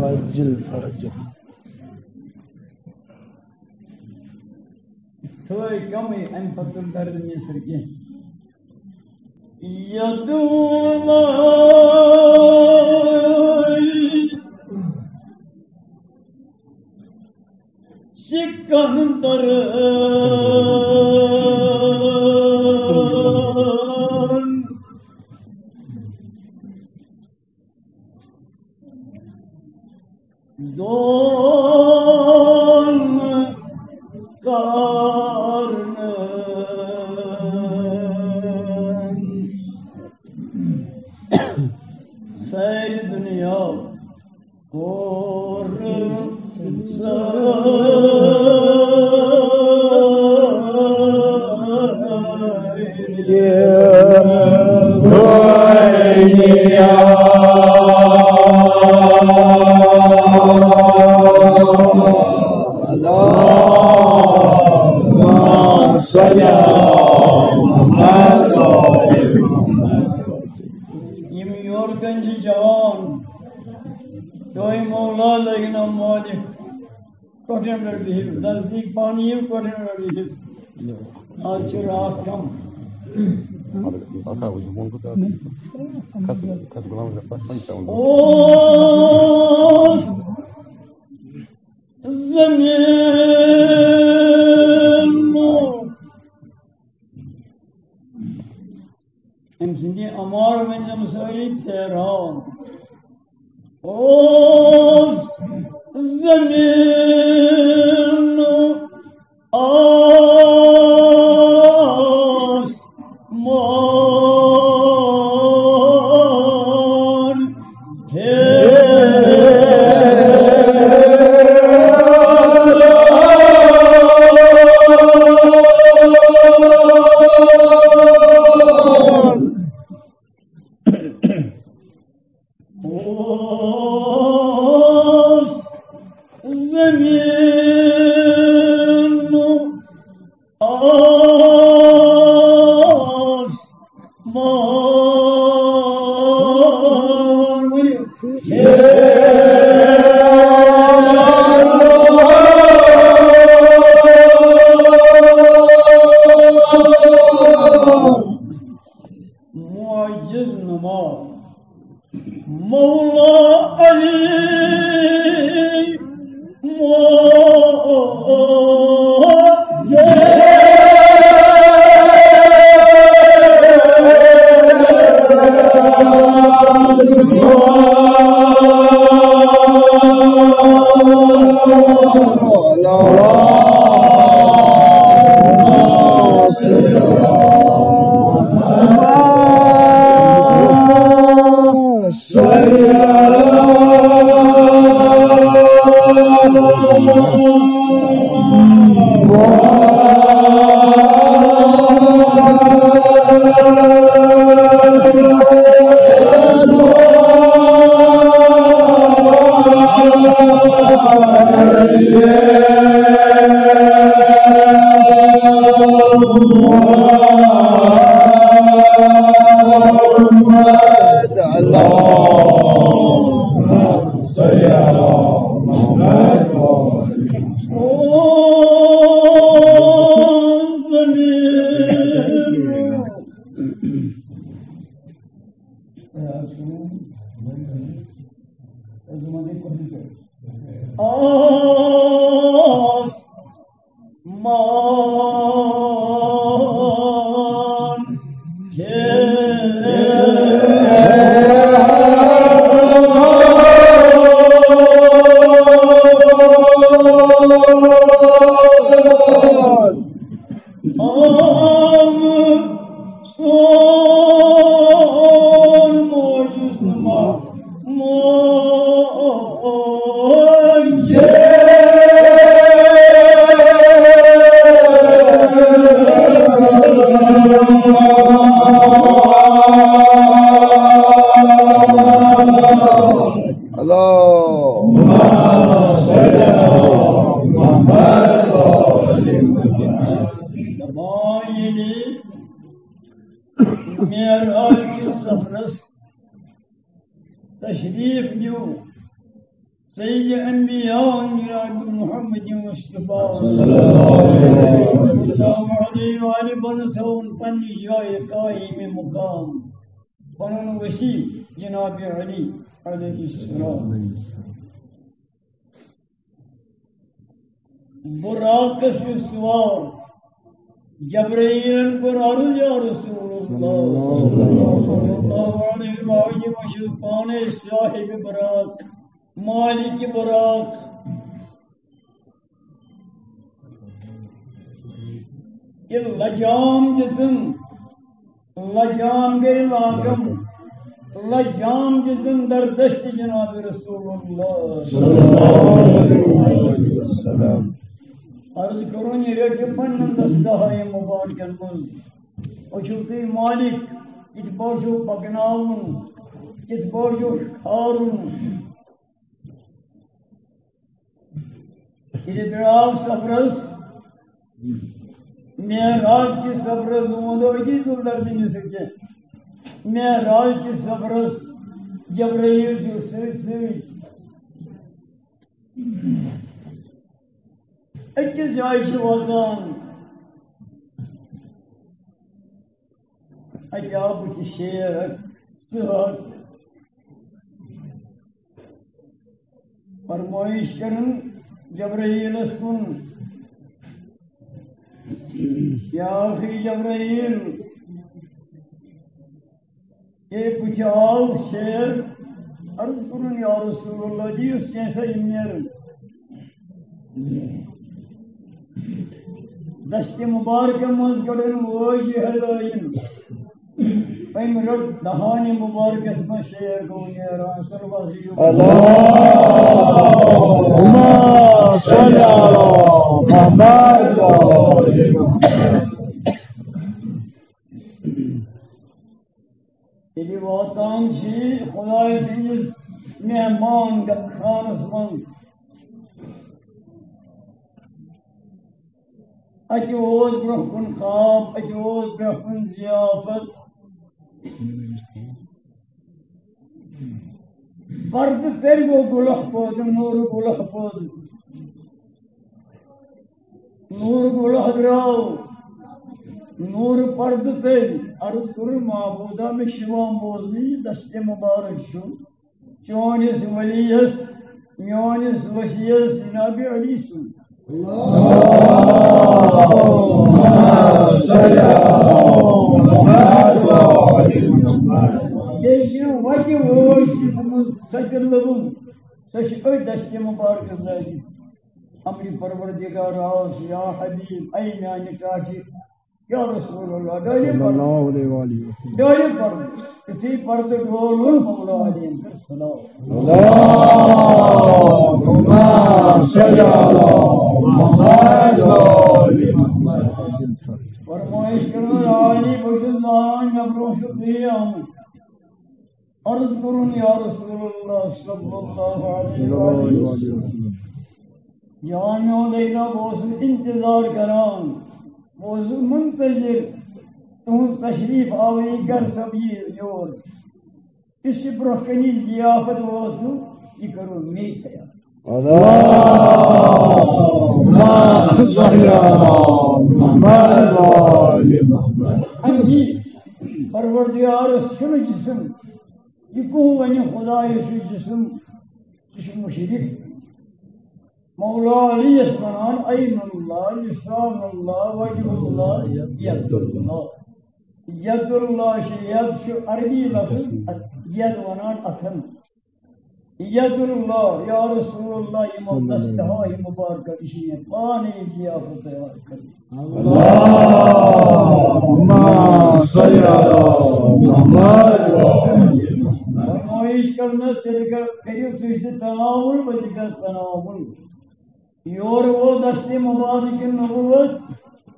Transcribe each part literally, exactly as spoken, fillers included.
عاجل فرجہ۔ تھٲے کمٕے، امہِ پتہٕ کٔر نہٕ مےٚ سر کینٛہہ۔ یدوٗ سکندر دون کرن سیر دنیا اور یِم یورٕ کَنہِ چھِ جوان، تُہۍ مولا لٲگِو نا مٲلِک۔ کۄٹھٮ۪ن پٮ۪ٹھ بِہِو، نزدیٖک پانہٕ یِیِو، کۄٹھٮ۪ن پٮ۪ٹھ بِہِو۔ آز چھِ راتھ کم۔ اوس زٔمیٖن أمۍ سٕنٛدِ عمارٕ ؤنۍ زَن سٲری پھیران۔ اوس زٔمیٖن آسمان اوس زٔمیٖن آسمان۔ ؤنِو۔ معجز نما مولا علی، مولا آسمان۔ آم سون موجز ما موجز۔ اللهم صل على محمد وآل محمد۔ فرمائی نے معراج کے سفرس تشریف نیو۔ سید انبیاء جناب محمد مصطفیٰ صلی اللہ علیہ وسلم۔ علی بن ثون پننہِ جایہِ قائم مقام، پنُن وصی جناب علی علیہ السلام۔ براقس چھُ سوار۔ جبرائیلن کوٚر عرض، یا رسول اللہ صلی اللہ علیہ وسلم، بہٕ چھُس پانے صاحب براق، مالک براق۔ یہِ لجام دِژٕن، لجام گٔے لاگم، لجام دِژٕن در دست جناب رسول اللہ۔ صلی اللہ علیہ وسلم۔ عرض کرُن، یہِ رٔٹِو پننٮ۪ن دستہٕ ہاے مبارکن منٛز۔ وٕچھِو تُہۍ مالک، کِتھ پٲٹھۍ چھُو پکناوُن، کِتھ پٲٹھۍ چھُو ٹھارُن۔ ییٚلہِ درٛاو سفرس، معراج کِس سفرس، ووٚن أتی تُل درمیٖنس سۭتۍ۔ معراج کِس سفرس جبرائیل چھُ سۭتۍ سۭتۍ۔ أکِس جایہِ چھِ واتان، اَتہِ آو بٕتھِ شیر اکھ، سٕہہ اکھ۔ فرمٲیِش کٔرٕن جبرائیلس کُن، یا اخی جبرائیل، اے بٕتھِ آو شیر، عرض کوٚرُن، یا رسول اللہ، دِیُس کینٛژھا یِم نیرن۔ دستِ مبارکہ منٛز کٔڑٕن وٲج یہِ ہلٲیِن۔ أمۍ رٔٹ دہانِ مبارکس منٛز شیر گوٚو نیران۔ صلوات۔ اللہم صل علی محمد۔ ییٚلہِ واتان چھِ خۄداے سٕنٛدِس مہمان خانس منٛز، اَتہِ اوس برٛونٛہہ کُن خواب، اَتہِ اوس برٛونٛہہ کُن ضیافت۔ پردٕ تٔلۍ گوٚو گُلہ پٲدٕ، نوٗرٕ گُلہ پٲدٕ۔ نوٗر گُلہ درٛاو، نوٗر پردٕ تٔلۍ۔ عرض کوٚرُن، معبوٗدا، مےٚ چھُ یِوان بوزنہٕ، یہِ دستِ مُبارک چھُ چٲنِس ؤلیَس، میٲنِس وصیَس جناب علی سُنٛد۔ اللہم صل علی محمد۔ بیٚیہِ چھِ وَتہِ وٲج دِژمٕژ، سۄ تہِ لٔبٕم، سۄ چھِ أتھۍ دستِ مُبارکَس لٲگِتھ۔ امرِ پروردگار آس، یا حبیب، اے میانہِ ٹاٹھہِ، یا رسول اللہ، ڈٲلِو صلی پردٕ۔ اللہ علیہ وآلہ وسلم۔ ڈٲلِو پردٕ۔ یُتھُے پردٕ ڈولُن، مولا علی کٔر سلام۔ اللہم صل علی محمد و آل محمد۔ فرمٲیِش کٔرمٕژ، علی، بہٕ چھُس زانان، مےٚ برونٛہہ چھُو تُہی آمٕتۍ۔ عرض کوٚرُن، یا رسول اللہ صلی اللہ علیہ وسلم۔ یا میون لیلا، بہٕ اوسُس انتظار کران، بہٕ اوسُس منتظر تُہنٛز تشریف آوری گھر سب یہِ یور۔ یُس یہِ برونٛہہ کنہِ ضیافت ووت چھُ، یہِ کرو مے تیار۔ اللہم صل علی محمد و آل محمد۔ اَمی پروردگارس چھُنہٕ جسم، یہِ کُس ونہِ خدایس چھُ جسم، یہِ چھُ مشرک۔ مولا علی یس ونان عین اللہ، لسان اللہ، وجہ اللہ، ید اللہ۔ ید اللہ چھُ، ید چھُ عربی لفظ، ید ونان اتھن۔ ید اللہ، یا رسول اللہ، یِمو دستہٕ ہاے مبارکہ، یہِ چھِ مےٚ پانے ضیافت تیار کٔرمٕژ۔ اللہم صل علی محمد۔ فرمٲیِش کرنس، تیٚلہِ کر-، کٔرِو تُہۍ تہِ تناوُل، بہٕ تہِ کرٕ تناوُل۔ یورٕ ووت دستِ مبارک نبوت،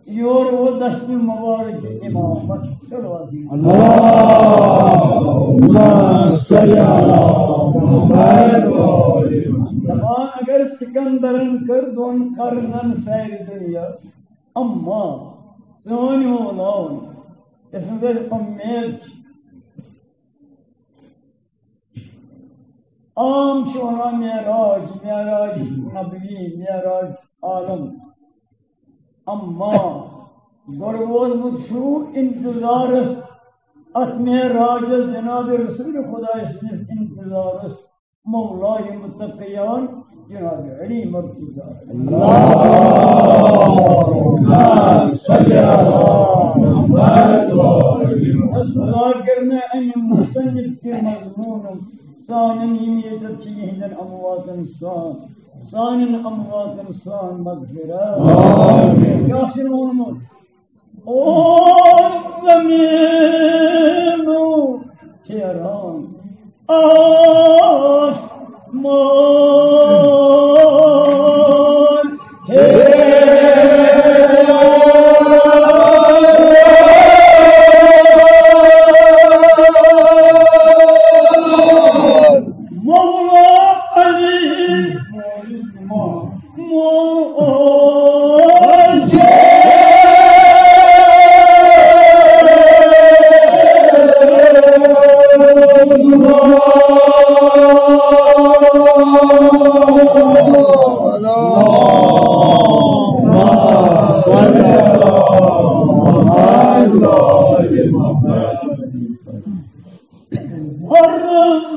یورٕ ووت دستِ مبارک امامت۔ چلو حظ۔ اللہم صل علی محمد۔ دپان اگر سکندرن کٔر دۄن قرنن سارِ دُنیا، اما سٲنۍ اولاد، یۄس زن اُمید چھِ، عام چھِ وَنان معراج، معراج نبوی، معراج عالم۔ اما گۄڈٕ ووتمُت چھُ انتظارس، اتھ معراجس، جناب رسول خدایہِ سٕنٛدِس انتظارس، مولای متقیان جناب علی مرتضی۔ اللهم صل على محمد۔ بس خدا کرنا امہِ مصنف کے مضمون سانن یِم ییٚتٮ۪تھ چھِ یِہنٛدٮ۪ن امواتن سان، سانن امواتن سان مغفرت۔ آمین۔ کیٛاہ چھُنہٕ ووٚنمُت؟ او زمین و پھیران آسمان پھیران۔ مولا علی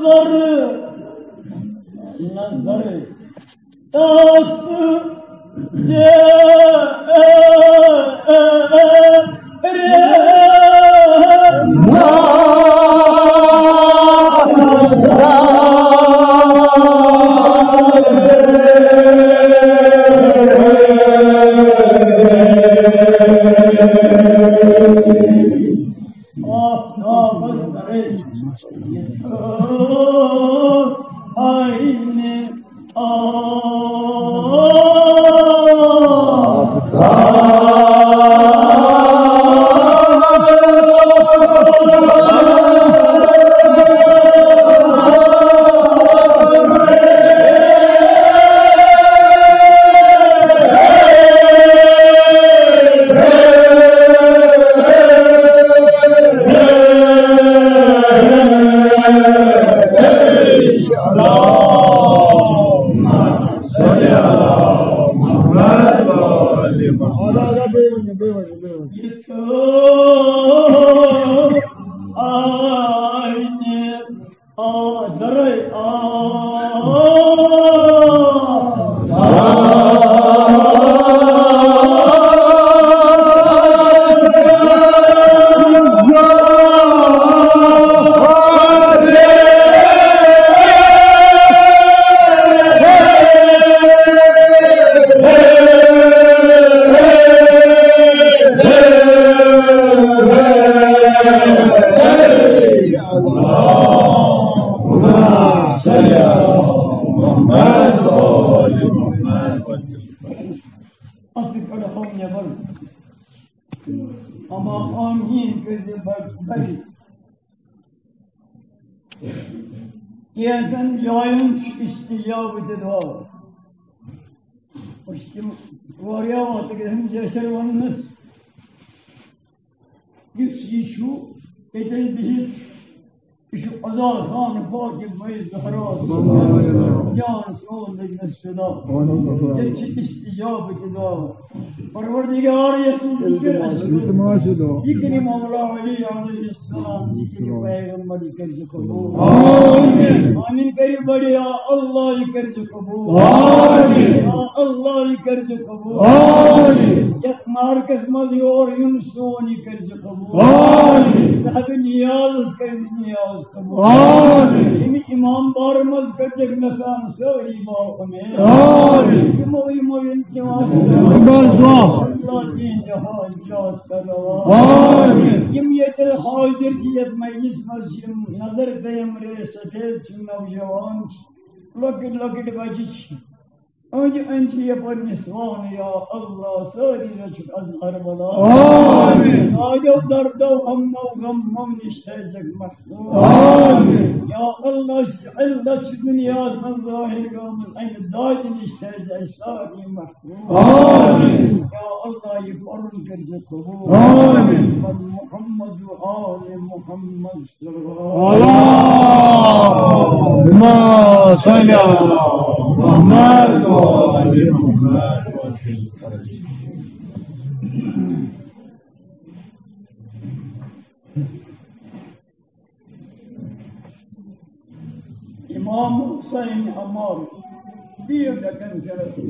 ذرٕ ذرٕ نظر تس زیر آفتابس درج آینہ آفتاب۔ اتھ پٮ۪ٹھ ہاو نٮ۪بر۔ اما آمین کٔرزِ بڑ-، بڑِ۔ کینٛژن جاین چھُ استجابہٕ تہِ دعا۔ أسۍ چھِ تِم واریاہ وقت گژھان جیسر وننس، یُس یہِ چھُ ییٚتٮ۪ن بِہِتھ، یہِ چھُ عزا خان پاک بھائی زہرا جان سون لٔجنس فدا۔ تٔمۍ چھِ استجابہٕ تہِ دعا۔ پروردگار یس ذکر اسہِ کوٚر، یہِ کٔرِو مولا علی علیہ السلام، یہِ کٔرِو پیغمبر، یہِ کٔرِو قبول۔ آمین۔ آمین کٔرِو بڑِ، یا اللہ، یہِ کٔرِو قبول۔ آمین۔ یا اللہ، یہِ کٔرِو قبول۔ آمین۔ یتھ مارکس منٛز یور یُن سون، یہِ کٔرِو قبول۔ آمین۔ صاحب نیاز کٔرِو نیاز قبول۔ آمین۔ ییٚمہِ امام بارٕ منٛز کٔرِو نسان سٲری باو۔ آمین۔ یِمو، یِمو ییٚلہِ تہِ وَنان بس دعا۔ اللہ دِیِن جہاز جہاز کرناوان۔ آمین۔ یِم ییٚتہِ حٲضِر چھِ یَتھ مجلس منٛز، چھِ یِم نظر قیمرِ سفید چھِ، نوجوان چھِ، لۄکٕٹۍ لۄکٕٹۍ بچہِ چھِ۔ أنٛدۍ أنٛدۍ چھِ یَپٲرۍ نِسوان، یا اللہ، سٲری رٔچھِکھ از کربلا۔ آمین۔ آیو دردو ہمو غمو نِش تھٲیزٮ۪کھ محفوظ۔ آمین۔ یا اللہ، یُس علت چھُ دُنیاہَس منٛز ظٲہِر گٔمٕژ، اَمہِ دادِ نِش تھٲیزِ اَسہِ سارنٕے محفوظ۔ آمین۔ یا اللہ، یہِ پَرُن کٔرزِ قبوٗل۔ آمین۔ محمد و آل محمد۔ اللهم صل على محمد وآل محمد وسلم۔ امام حسین امر، بیر دکن کرت۔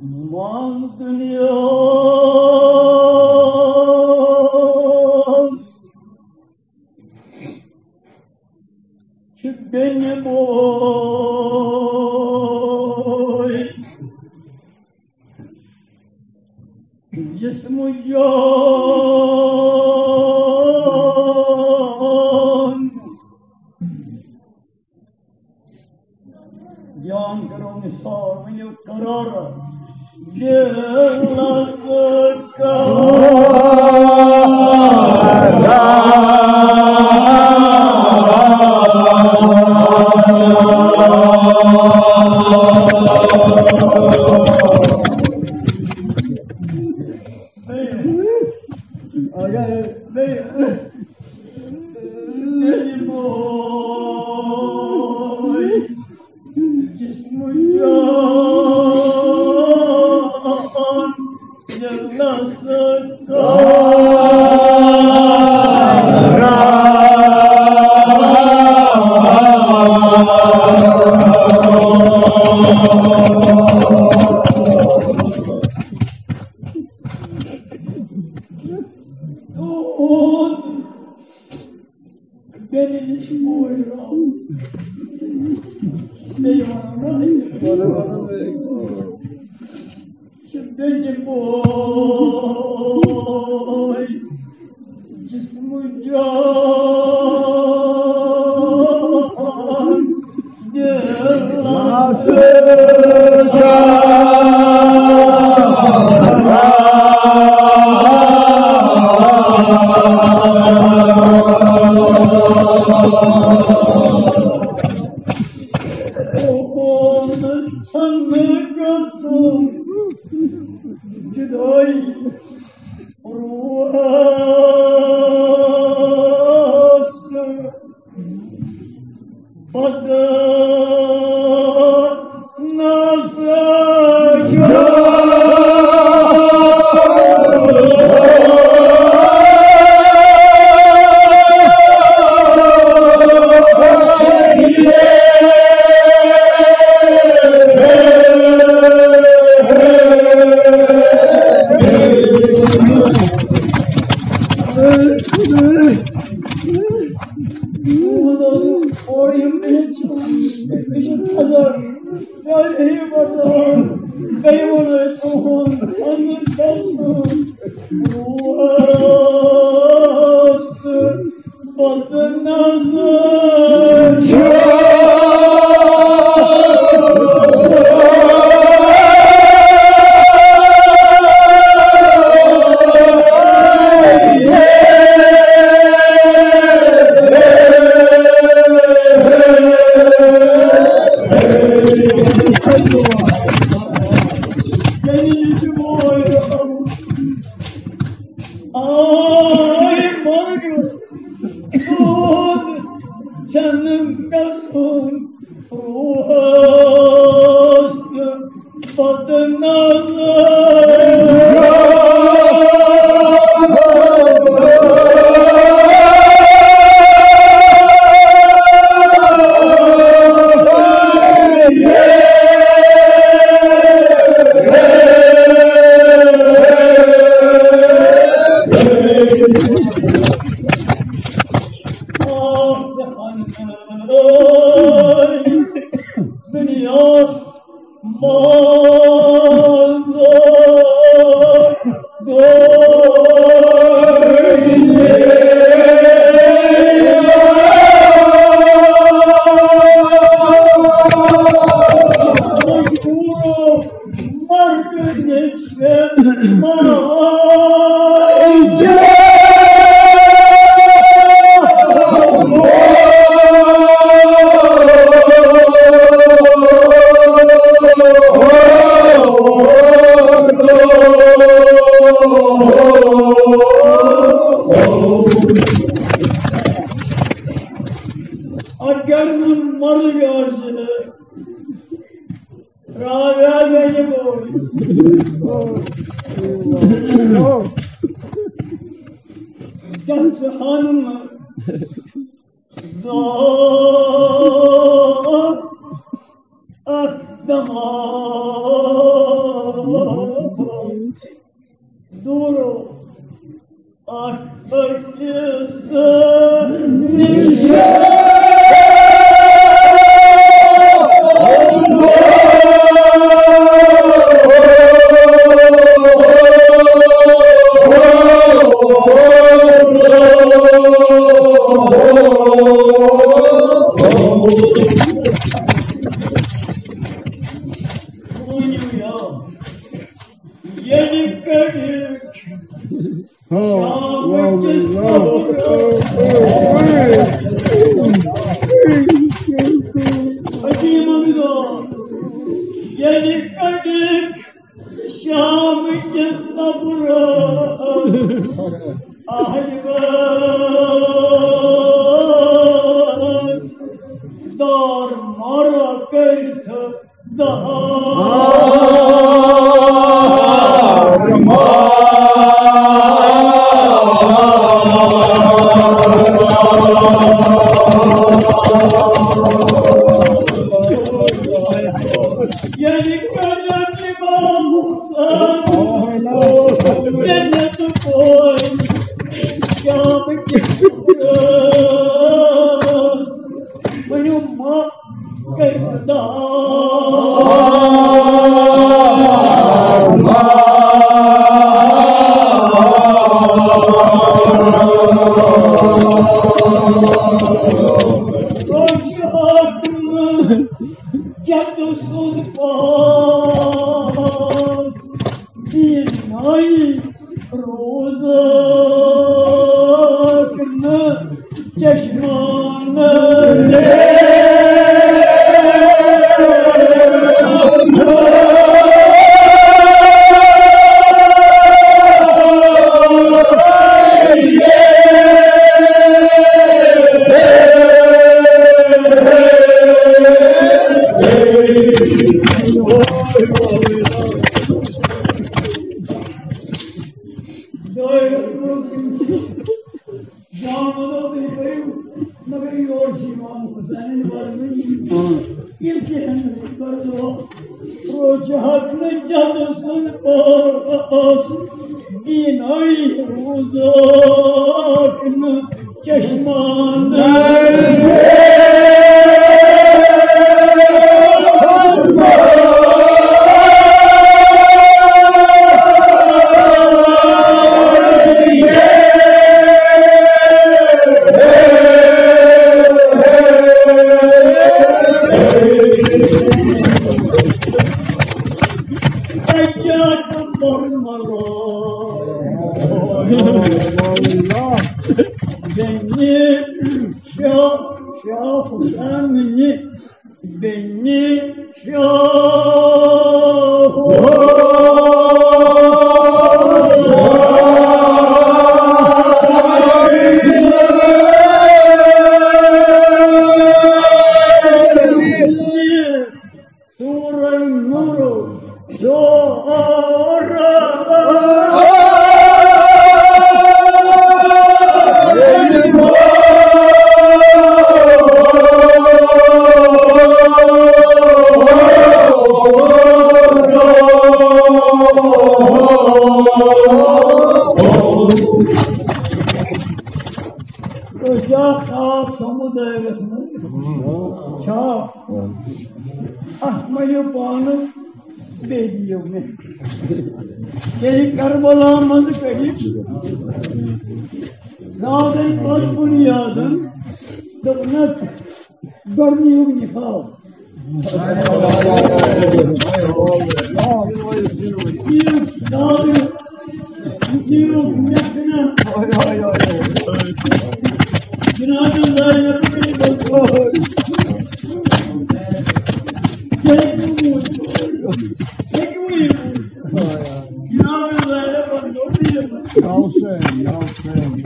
منٛز دُنیاہَس چھِ بیٚنہِ بوے جسمہٕ جان۔ جان کرو نثار، ؤنِو قرار۔ دِلَس قرار۔ جسم جان ییٚلہِ نہٕ سُہ دود بیٚنہِ نِش موج راوُن۔ بیٚیہِ وَنو نا أکِس چھِ بیٚنہِ موج جسم جان۔ جدائی روحس اور یِم مےٚ چھِ، یہِ چھُ نظر، سارے وَنان، بیٚیہِ وَنان تُہُنٛد پَنُن گژھُن۔ دوست بد نظر چھُ۔ آے مگر دود چھنہٕ گژھُن روحس تہٕ بد نظر۔ دُنیاہَس منٛز اگر نہٕ مرگ آسہِ، راویا گژھِ گوٚو۔ گژھِ ہن نہٕ زانٛہہ اکھ دماغ۔ دوٗرو اکھ أکِس نِش۔ ییٚلہِ کٔڑِکھ شام کِس سحرس۔ عظیٖم امیٖر، ییٚلہِ کٔڑِکھ شام کِس سحرس اہل دار مارا کٔرِتھ۔ ییٚلہِ کٔرِتھ امام حسین جنت پوش شام کِس ؤنِو ما کٔرِتھ دار۔ جد سُنٛد پاس بینائی روزک نہٕ چشمان۔ جان ونو تُہۍ کٔرِو، مگر یور چھِ امام حسین ورنہٕ۔ ییٚلہِ تہِ ہٮ۪نَس بَرو، روزِ حق نہٕ جد سُنٛد پاس، دینائی روزک نہٕ چشمان۔ شاہ، شاہ حسین نہِ بنی شاہ۔ سورہ نور۔ أسۍ آو خواب سمُدرس منٛز۔ چھا؟ اَتھ مٔنِو پانَس۔ بیٚیہِ دِیِو مےٚ۔ ییٚلہِ کربلا منٛز کٔڑِتھ زادَن پَتہٕ بُنیادَن دوٚپنَس، گۄڈٕنیُک نِکاح۔ یہِ زادٕ، یہِ مےٚ چھُنہٕ جناب زینب۔ جناب زینب۔ یا حسین، یا حسین۔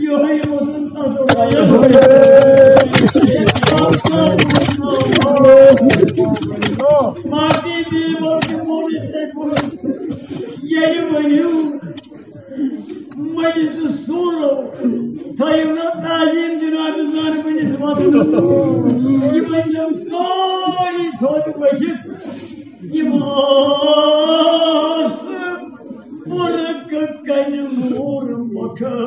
یِہوٚے اوسُم تَتھ وَیَس۔ باقٕے بیٚیہِ وَنہٕ بہٕ یِتھَے پٲٹھۍ، ییٚلہِ ؤنِو مجلس سورو، تھٲیِو نا تعظیٖم جناب زانہٕ بٔنِس وَطنَس۔ یہِ ؤنۍ زیو سٲری تھوٚد ؤتھِتھ۔ یِم آسہٕ پُرکہٕ کنہِ نوٗر مۄکھٕ۔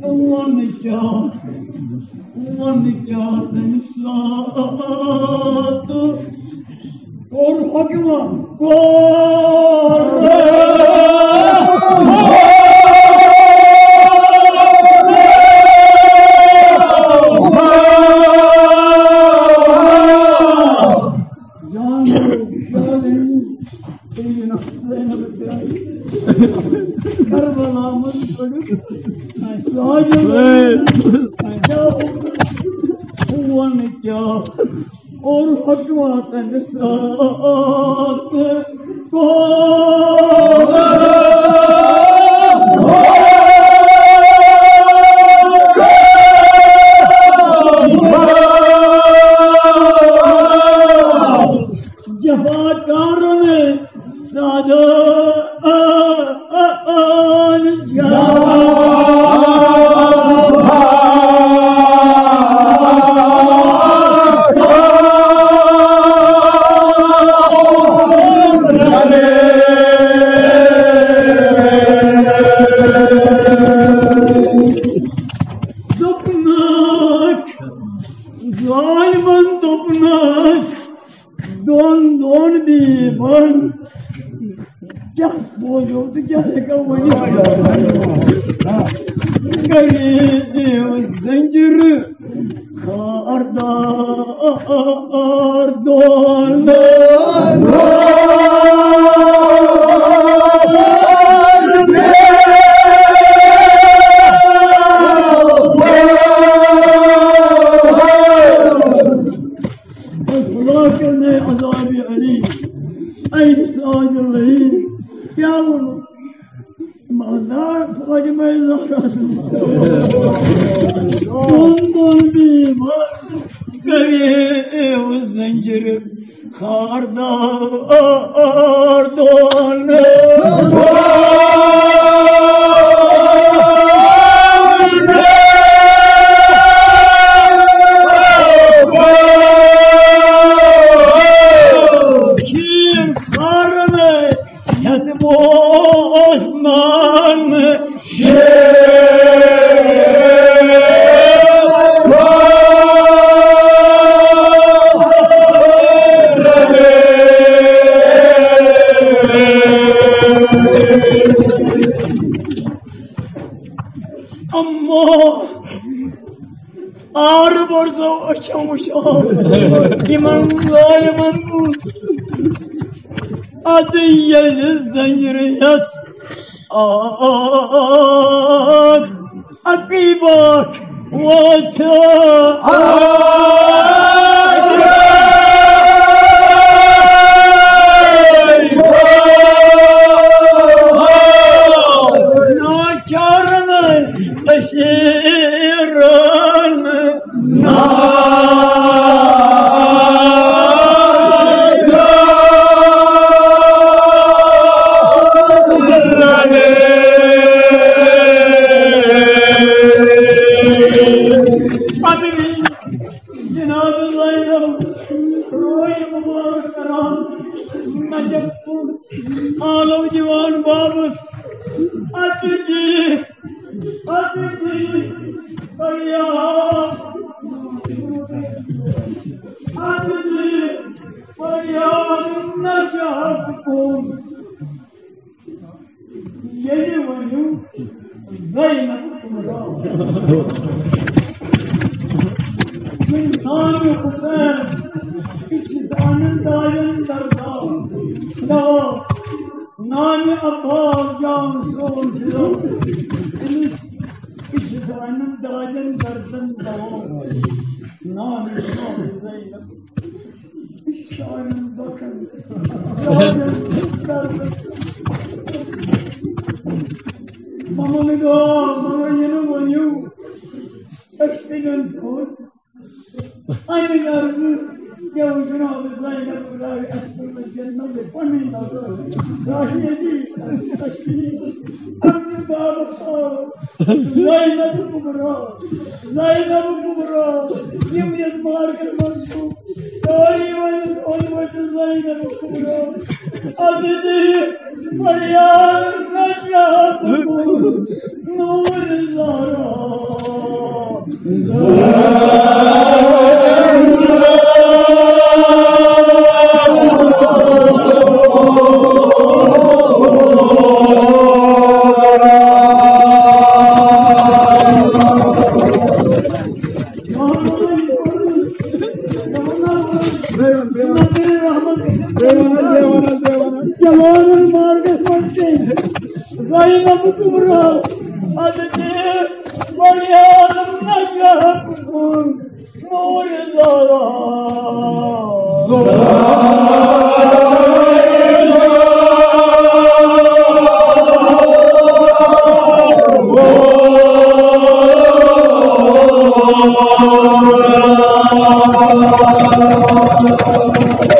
وَن کیٛاہ، وَن کیٛاہ تَمہِ ساتہٕ کوٚر حُکمہ، کوٚر۔ جان، جان، کربلا منٛز پٔرِتھ، ساجد، وَن کیٛاہ، اور حکمت ساتھ کو۔ جفاکارن سادہ آن جان۔ دوٚپنَکھ، ظالمن دوٚپنَکھ، دۄن دۄن بیٖبن۔ کیٛاہ بوزو تہٕ کیٛاہ ہٮ۪کو ؤنِتھ؟ کٔرِو زنجیٖرٕ خاردار دۄن۔ خدا کٔرِنَے عذابِ علی۔ اے ساجد علی، کیٛاہ وَنو؟ مزار فاطمہ زہرا سُنٛد۔ دۄن دۄن بیٖبن کٔرِو زنجیٖرٕ خاردار دۄن۔ آر برزو أچھو وٕچھو یِمن ظٲلمن کُن۔ اَدٕ ییٚلہِ زنجیٖر ہٮ۪تھ آکھ اَکی باٹھ وٲژ۔ ناچارن أسۍ رن۔ جناب زینب روی مبارک کران نجف کن آلو دیوان بابس اچ جی اچ جی فریاد اچ جی فریاد نجف کن۔ ییٚلہِ ؤنِو زینب کُبرا، یِم نانہِ حسین، یہِ چھِ زانن داین دردان دوا، نانہِ عباس جان سون دِلو، أمِس، یہِ چھِ زانن داین دردن دوا، نانہِ جان زینب۔ شاعرن بخشن۔ ممن دعا، ممن ینو ونیو۔ اکسیجن پھوٚت۔ اَمہِ غرضہٕ گٮ۪و جناب زینب خدایہِ اَسہِ کوٚرمُت جنت پنٕنۍ نظر۔ راہی علی، اَمہِ باپتھ آو زینب کُبرا، زینب کُبرا، یِم یَتھ مارکس منٛز چھُ۔ سٲری ؤنِتھ اوٚنمُت زینب کُبرا۔ اَدٕ دِیہِ فریاد نجات کُن نوٗر زہرا۔ جوانن مارگس منٛز کٔمۍ زینب کُبرا؟ اَدٕ دِ بڑی عالم نجف کُن نور زہرا۔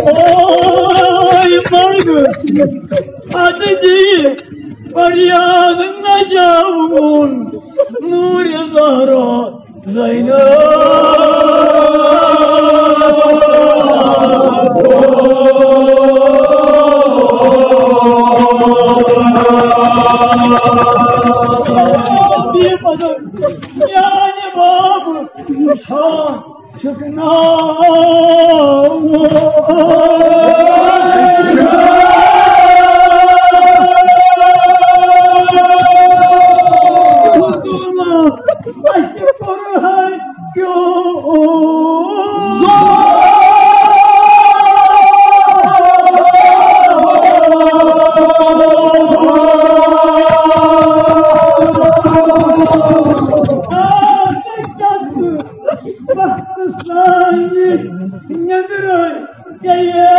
اے مرگ، اَدٕ دِ فریاد نجف کُن نور زہرا۔ زینب۔ میانہِ باب وٕچھان چھُکھ ناو۔ اَسہِ کوٚر ہر کیوں وقت سانہِ نیٚنٛدرٕ گٔیے۔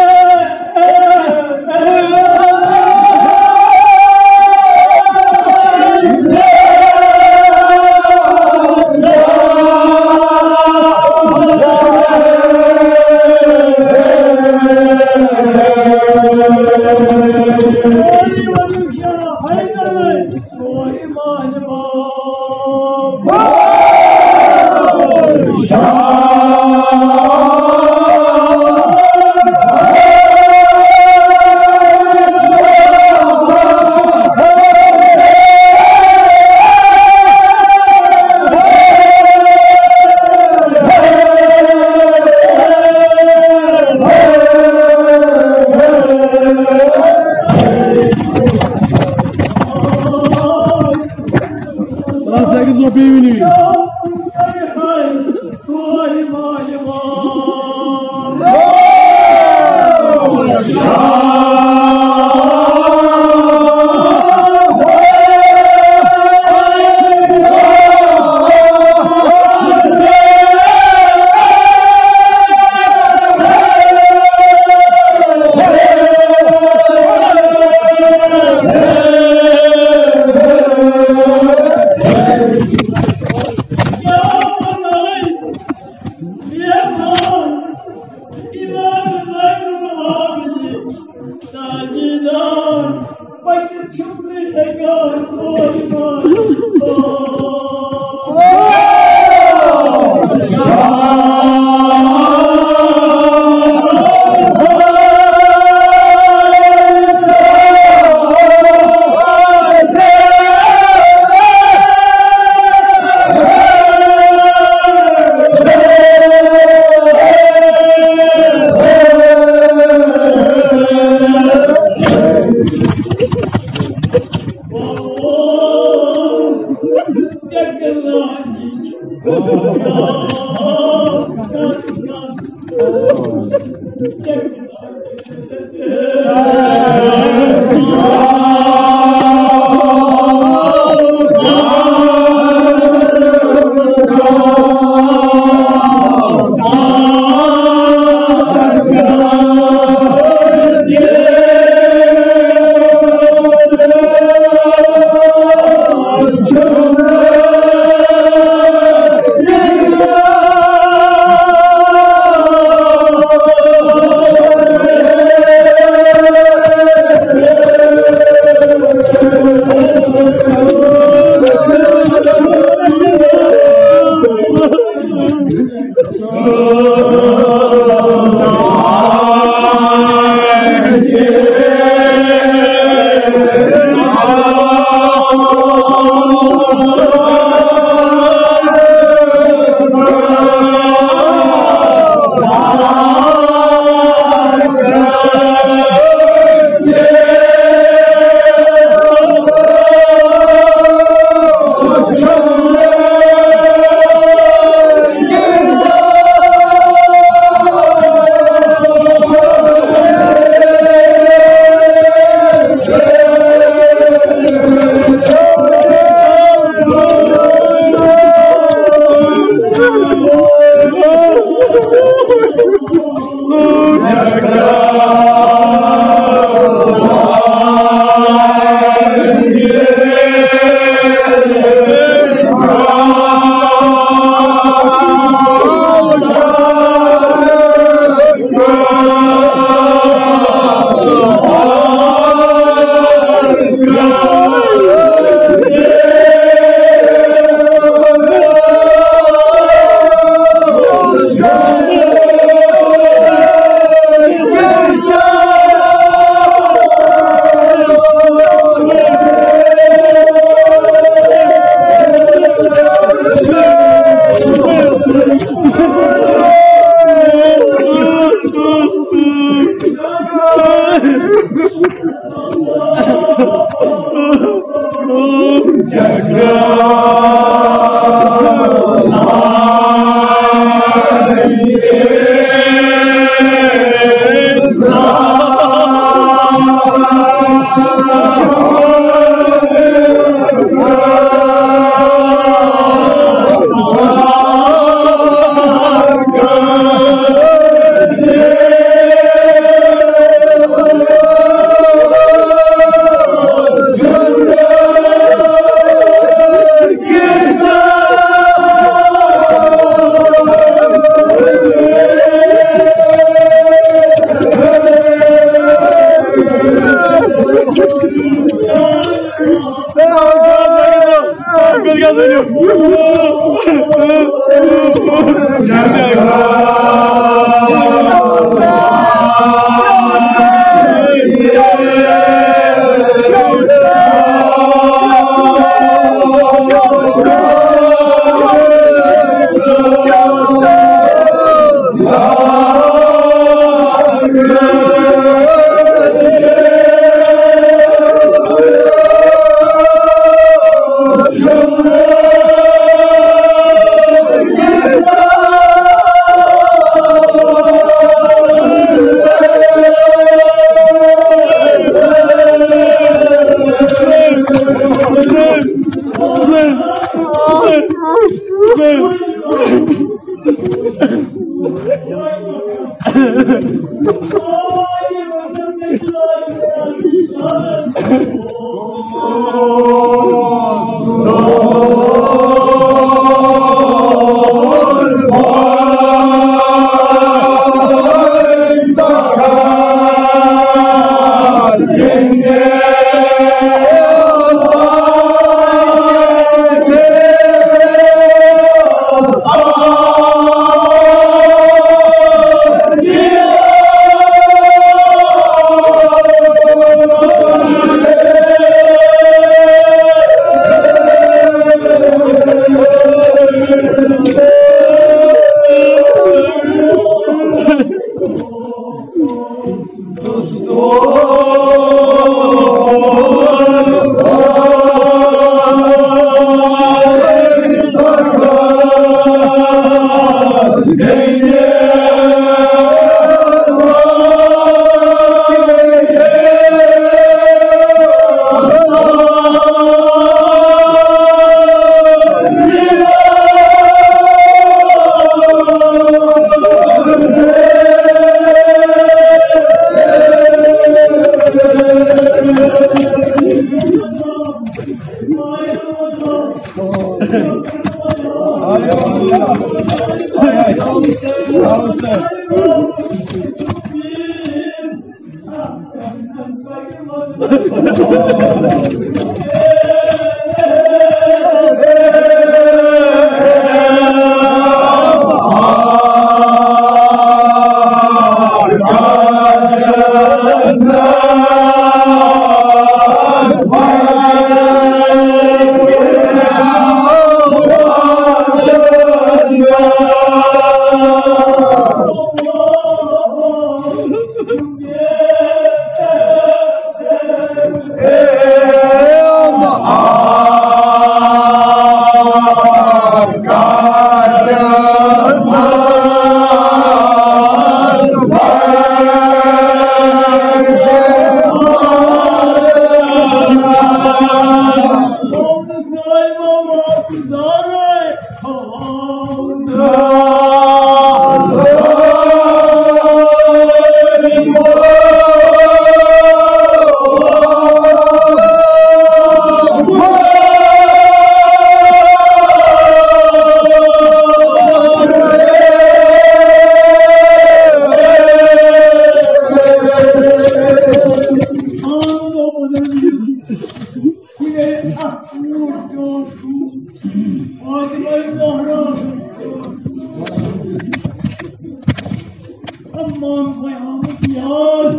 تمام قیامت یاد،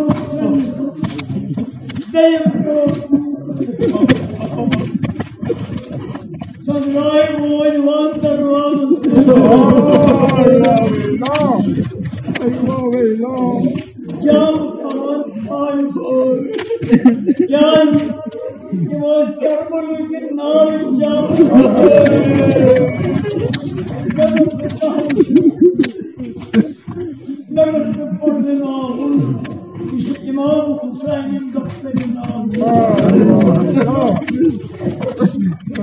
دیم سنگرائے موج وان دروازس۔ جام تھاوان ژھایہِ بور۔ کیٛازِ؟ یِم ٲسۍ کربلہٕ کِنۍ نارٕ چاوان۔ مےٚ دوٚپ، مےٚ دوٚپ، یہِ چھُ امام حسین دفتر ناو۔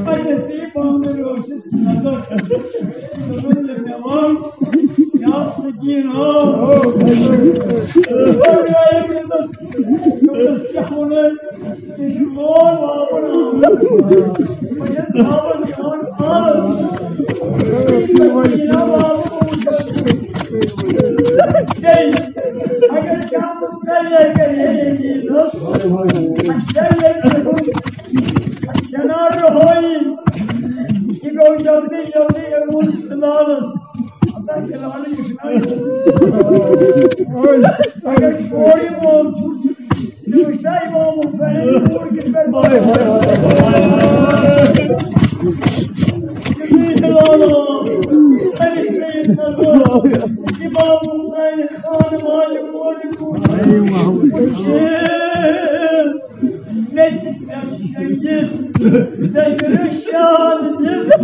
اَتہِ ٲسۍ پانہٕ ؤنۍ ٲسِس نظر۔ دوٚپُن، مےٚ وَن، یا سکیٖنہ۔ دوٚپمَس، کیٛاہ وَنَے؟ یہِ چھُ مول واپَن آمُت۔ بہٕ چھَس واپَس یِوان پانَس۔ سکیٖنہ واپَس۔ بیٚیہِ اگر کانٛہہ تہِ کَرِ، کَرِ یہِ چیٖز حظ۔ اَسہِ کَرِ یہِ چیٖز۔ اَسہِ چھَنا رہٲیی۔ یہِ گوٚو جلدی جلدی یِمَن فِلحالَس۔ اگر کورِ مول چھُ، تٔمِس چھا اِمام حسین کوٗر کِتھ پٲٹھۍ؟ اِمام حسین خان ماجہِ کورِ کوٗر۔ مےٚ تہِ پٮ۪ٹھ شنٛگِتھ، زنجیرٕ شال دِتھ۔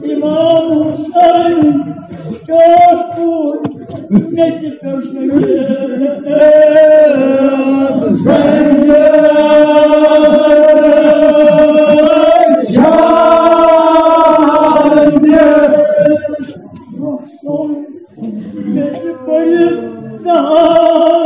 امام حسین کیٛاہ کوٚر مےٚ تہِ پٮ۪ٹھ شہید؟ مےٚ تہِ پٔرِتھ داس۔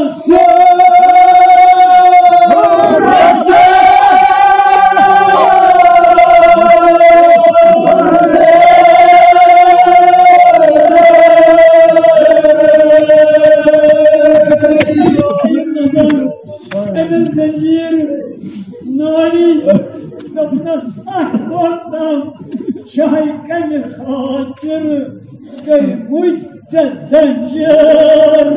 أمِس زنجیٖر ناری دوٚپنَس، اَتھ ووت تام شاہہِ کَمہِ خٲطرٕ گٔیمٕتۍ ژےٚ زنجیٖر؟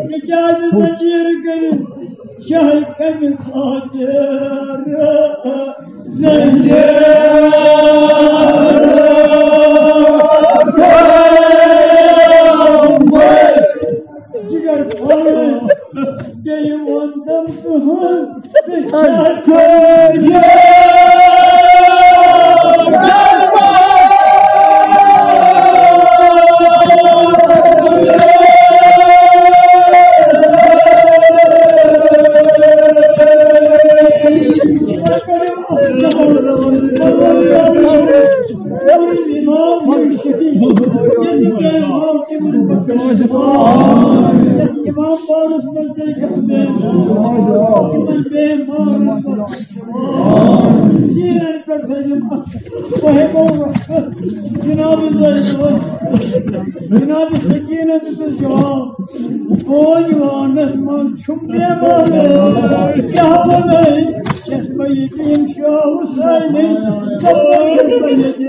ژےٚ کیٛازِ زنجیٖر کٔرِتھ؟ شاہہِ کَمہِ خٲطرٕ زنجیٖر؟ جگر پھوٚل، بیٚیہِ ووٚن تٔمۍ تُہُنٛد ژٕ چھَکھ خٲر۔ امام پانس منٛز تہِ گژھِ بے، تِمن بے مارن سیٖرن پٮ۪ٹھ تھٲیِن اَتھ۔ تۄہہِ گوٚو جناب، جناب سکیٖنہ دِتُن جواب، پٲنۍ وانس منٛز چھُم بیمار، کیٛاہ وَنَے؟ چھَس بہٕ ییٚتہِ یِم شاہ حُسینٕنۍ، دَپان چھَس بہٕ ییٚتہِ۔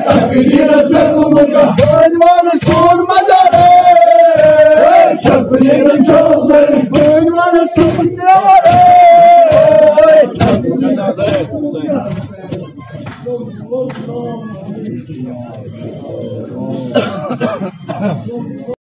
تقدیٖرس پٮ۪ٹھ گوٚمُت کانٛہہ۔ بٲنۍ وانس سون مزار۔ شکلہِ منٛز چھُ زن۔ بٲنۍ وانس سون مزار۔